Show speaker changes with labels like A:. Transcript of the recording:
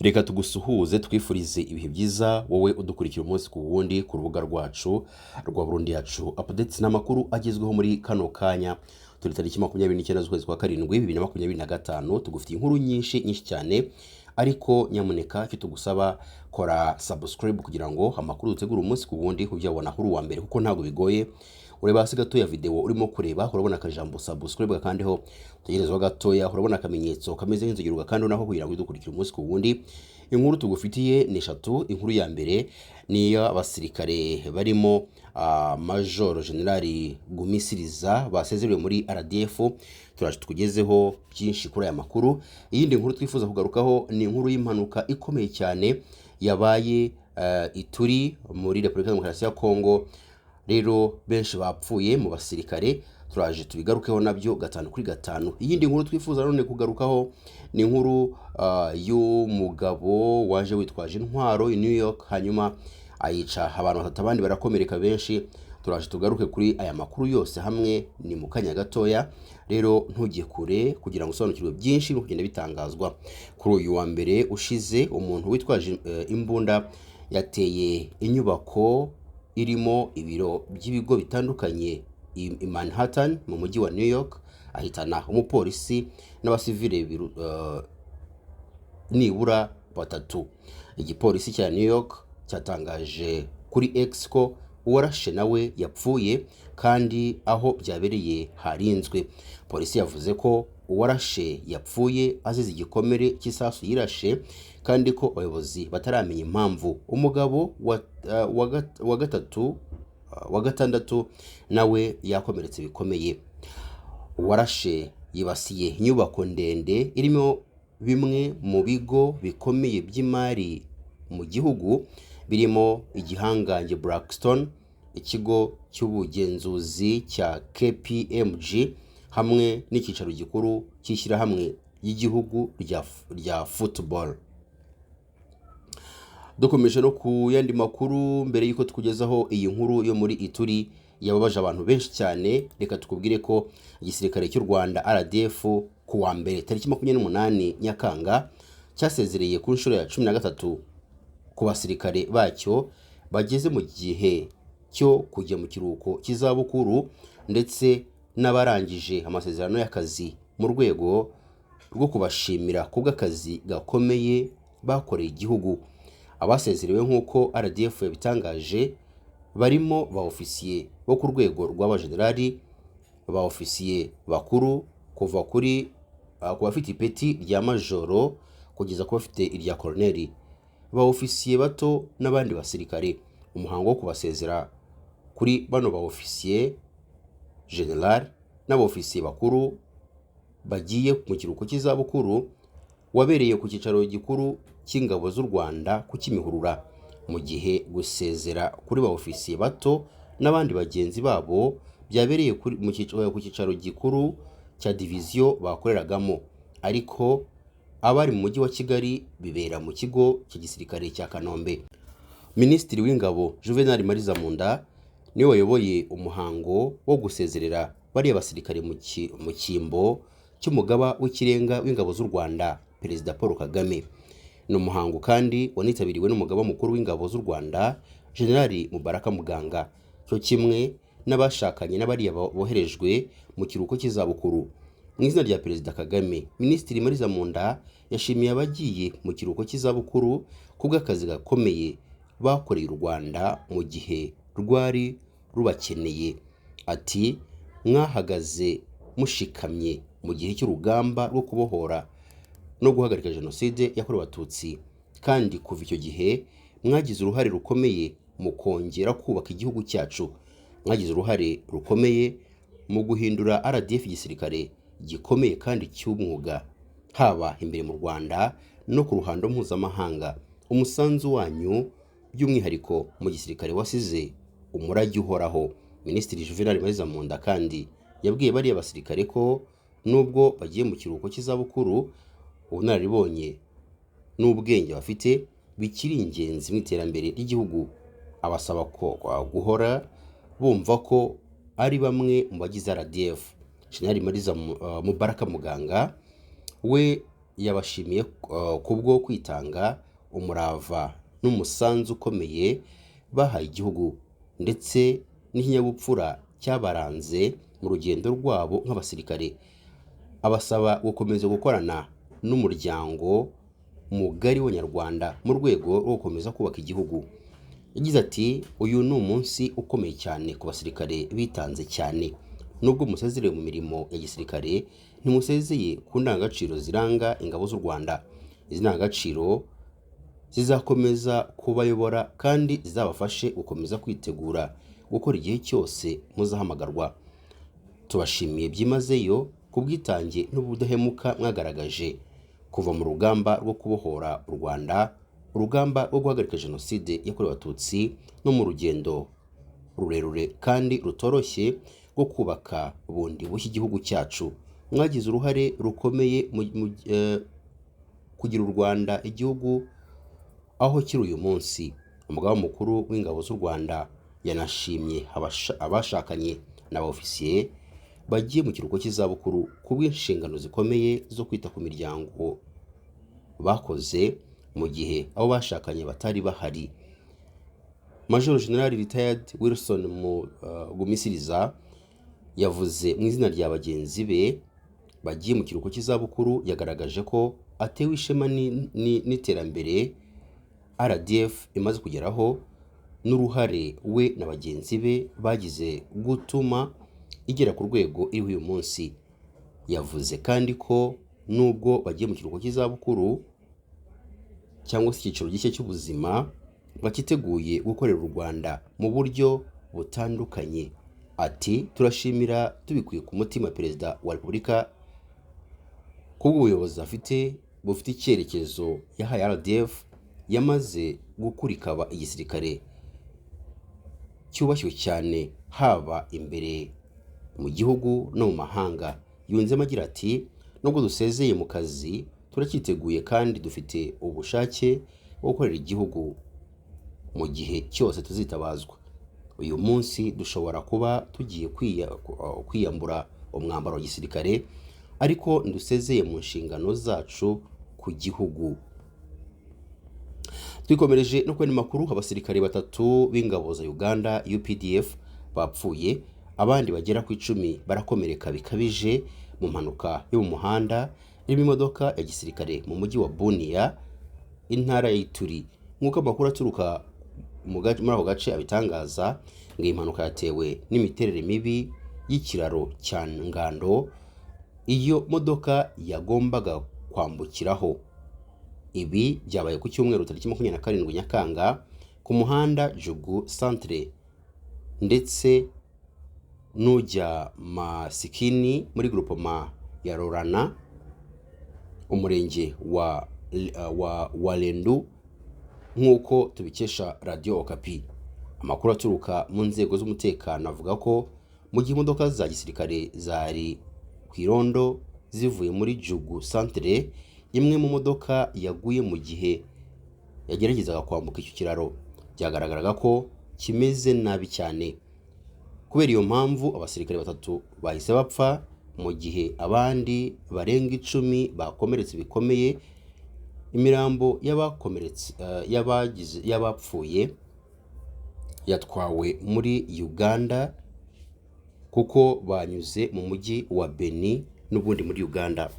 A: Reka tugusuhuze, twifurize ibihe byiza wowe udukurikira umunsi ku wundi ku rubuga rwacu rwa Burundi Yacu Updates n'amakuru agezweho muri kano kanya. Turi tariki 29 z'ukwezi kwa karindwi 2025. Tugufitiye inkuru nyinshi nyinshi cyane, ariko nyamuneka icyo tugusaba, kora subscribe kugira ngo amakuru dutegura umunsi ku wundi ujye kuri uwa mbere, kuko ntabwo bigoye. Ureba hasi gatoya video urimo kureba, urabona akajambo subscribe, gakandeho. Utegerezeho gatoya, urabona akamenyetso kameze nk'inzogera, ugakandeho naho kugira ngo udukurikire umunsi ku wundi. Inkuru tugufitiye ni eshatu. Inkuru ya mbere ni iy'abasirikare barimo Major General Gumisiriza basezerewe muri RDF. Turaje tukugezeho byinshi kuri aya makuru. Iyindi nkuru twifuza kugarukaho ni inkuru y'impanuka ikomeye cyane yabaye Ituri muri Repubulika Demokarasi ya Kongo. Rero benshi bapfuye mu basirikare, turaje tubigarukeho nabyo gatanu kuri gatanu. Iyindi nkuru twifuza none kugarukaho ni inkuru y'umugabo waje witwaje intwaro i New York, hanyuma ayica abantu batatu, abandi barakomereka benshi. Turaje tugaruke kuri aya makuru yose hamwe, ni mu kanya gatoya. Rero ntujye kure kugira ngo usobanukirwe byinshi no kugenda bitangazwa. Kuri uyu wa mbere ushize, umuntu witwaje imbunda yateye inyubako irimo ibiro by'ibigo bitandukanye i Manhattan mu mujyi wa New York, ahitana umupolisi n'abasivile nibura batatu. Igipolisi cya New York cyatangaje kuri X ko uwarashe nawe yapfuye kandi aho byabereye harinzwe. Polisi yavuze ko uwarashe yapfuye azize igikomere cy'isasu yirashe, kandi ko abayobozi bataramenya impamvu. Umugabo wa gatatu, wa gatandatu nawe yakomeretse bikomeye. Uwarashe yibasiye inyubako ndende irimo bimwe mu bigo bikomeye by'imari mu gihugu, birimo igihangange Blackstone, ikigo cy'ubugenzuzi cya KPMG hamwe n'icyicaro gikuru cy'ishyirahamwe ry'igihugu rya football. Dukomeje no ku yandi makuru, mbere y'uko tukugezaho iyi nkuru yo muri Ituri yababaje abantu benshi cyane, reka tukubwire ko igisirikare cy'u Rwanda RDF ku wa mbere tariki 28 Nyakanga cyasezereye ku nshuro ya 13 ku basirikare bacyo bageze mu gihe cyo kujya mu kiruhuko cy'izabukuru ndetse n'abarangije amasezerano y'akazi, mu rwego rwo kubashimira kubw'akazi gakomeye bakoreye igihugu. Abasezerewe, nk'uko RDF yabitangaje, barimo ba ofisiye bo ku rwego rw'abajenerali, ba ofisiye bakuru kuva kuri ku bafite ipeti rya majoro kugeza ku bafite irya koroneri, ba ofisiye bato n'abandi basirikare. Umuhango wo kubasezera kuri bano ba ofisiye general n'abofisiye bakuru bagiye mu kiruhuko cy'izabukuru wabereye ku cyicaro gikuru cy'ingabo z'u Rwanda ku Kimihurura, mu gihe gusezera kuri ba ofisiye bato n'abandi bagenzi babo byabereye ku cyicaro gikuru cya diviziyo bakoreragamo, ariko abari mu mujyi wa Kigali bibera mu kigo cya gisirikare cya Kanombe. Minisitiri w'Ingabo Juvenal Marizamunda niwe wayoboye umuhango wo gusezerera bariya basirikare mu cyimbo cy'umugaba w'ikirenga w'ingabo z'u Rwanda, Perezida Paul Kagame. Ni umuhango kandi wanitabiriwe n'umugaba mukuru w'ingabo z'u Rwanda, Generali Mubaraka Muganga, cyo kimwe n'abashakanye n'abariya boherejwe mu kiruhuko cy'izabukuru. Mu izina rya Perezida Kagame, Minisitiri Marizamunda yashimiye abagiye mu kiruhuko cy'izabukuru kubw'akazi gakomeye bakoreye u Rwanda mu gihe rwari rubakeneye. Ati: "Mwahagaze mushikamye mu gihe cy'urugamba rwo kubohora no guhagarika Jenoside yakorewe Abatutsi, kandi kuva icyo gihe mwagize uruhare rukomeye mu kongera kubaka igihugu cyacu. Mwagize uruhare rukomeye mu guhindura RDF igisirikare gikomeye kandi cy'umwuga, haba imbere mu Rwanda no ku ruhando mpuzamahanga. Umusanzu wanyu by'umwihariko mu gisirikare wasize umurage uhoraho." Minisitiri Juvenal Marizamunda kandi yabwiye bariya basirikare ko nubwo bagiye mu kiruhuko cy'izabukuru, ubunararibonye n'ubwenge bafite bikiri ingenzi mu iterambere ry'igihugu, abasaba ko guhora bumva ko ari bamwe mu bagize RDF. General Mubaraka Muganga we Yabashimiye kubwo kwitanga, umurava n'umusanzu ukomeye bahaye igihugu, ndetse n'ikinyabupfura cyabaranze mu rugendo rwabo nk'abasirikare. Abasaba gukomeza gukorana n'umuryango mugari w'Abanyarwanda mu rwego rwo gukomeza kubaka igihugu. Yagize ati: "Uyu ni umunsi ukomeye cyane ku basirikare bitanze cyane. Nubwo musezerewe mu mirimo ya gisirikare, ntimusezeye ku ndangagaciro ziranga ingabo z'u Rwanda. Izi ndangagaciro zizakomeza kubayobora kandi zizabafashe gukomeza kwitegura gukora igihe cyose muzahamagarwa. Tubashimiye byimazeyo ku bwitange n'ubudahemuka mwagaragaje kuva mu rugamba rwo kubohora u Rwanda, urugamba rwo guhagarika Jenoside yakorewe Abatutsi, no mu rugendo rurerure kandi rutoroshye rwo kubaka bundi bushya igihugu cyacu. Mwagize uruhare rukomeye mu kugira u Rwanda igihugu aho kiri uyu munsi." Umugaba mukuru w'ingabo z'u Rwanda yanashimye abashakanye n'aba ofisiye bagiye mu kiruhuko cy'izabukuru ku bw'inshingano zikomeye zo kwita ku miryango bakoze mu gihe abo bashakanye batari bahari. Major General Retired Wilson Gumisiriza yavuze mu izina rya bagenzi be bagiye mu kiruhuko cy'izabukuru. Yagaragaje ko atewe ishema n'iterambere RDF imaze kugeraho n'uruhare we na bagenzi be bagize gutuma igera ku rwego iriho uyu munsi. Yavuze kandi ko nubwo bagiye mu kiruhuko cy'izabukuru cyangwa se icyiciro gishya cy'ubuzima, bakiteguye gukorera u Rwanda mu buryo butandukanye. Ati: "Turashimira tubikuye ku mutima Perezida wa Repubulika kubw'ubuyobozi afite bufite icyerekezo yahaye RDF, yamaze gukura ikaba igisirikare cyubashywe cyane haba imbere mu gihugu no mu mahanga." Yunzemo agira ati: "Nubwo dusezeye mu kazi, turacyiteguye kandi dufite ubushake bwo gukorera igihugu mu gihe cyose tuzitabazwa. Uyu munsi dushobora kuba tugiye kwiyambura umwambaro wa gisirikare, ariko ndusezeye mu nshingano zacu ku gihugu." Twikomereje no kubona makuru, abasirikare batatu b'ingabo za Uganda UPDF bapfuye, abandi bagera ku 10 barakomereka bikabije mu mpanuka yo mu muhanda irimo imodoka ya gisirikare mu mujyi wa Bunia, intara ya Ituri. Nk'uko amakuru aturuka muri ako gace abitangaza, ngo iyi mpanuka yatewe n'imiterere mibi y'ikiraro cya Ngando iyo modoka yagombaga kwambukiraho. Ibi byabaye ku cyumweru tariki 27 Nyakanga ku muhanda Jugu Centre ndetse n'ujya Masikini muri groupement ya Rorana, umurenge wa Walendu, nk'uko tubikesha Radio Okapi. Amakuru aturuka mu nzego z'umutekano avuga ko mu gihe imodoka za gisirikare zari ku irondo zivuye muri Jugu Centre, imwe mu modoka yaguye mu gihe yageragezaga kwambuka icyo kiraro byagaragaraga ko kimeze nabi cyane. Kubera iyo mpamvu, abasirikare batatu bahise bapfa mu gihe abandi barenga 10 bakomeretse bikomeye. Imirambo y'abakomeretse, y'abapfuye yatwawe muri Uganda kuko banyuze mu mujyi wa Beni n'ubundi muri Uganda.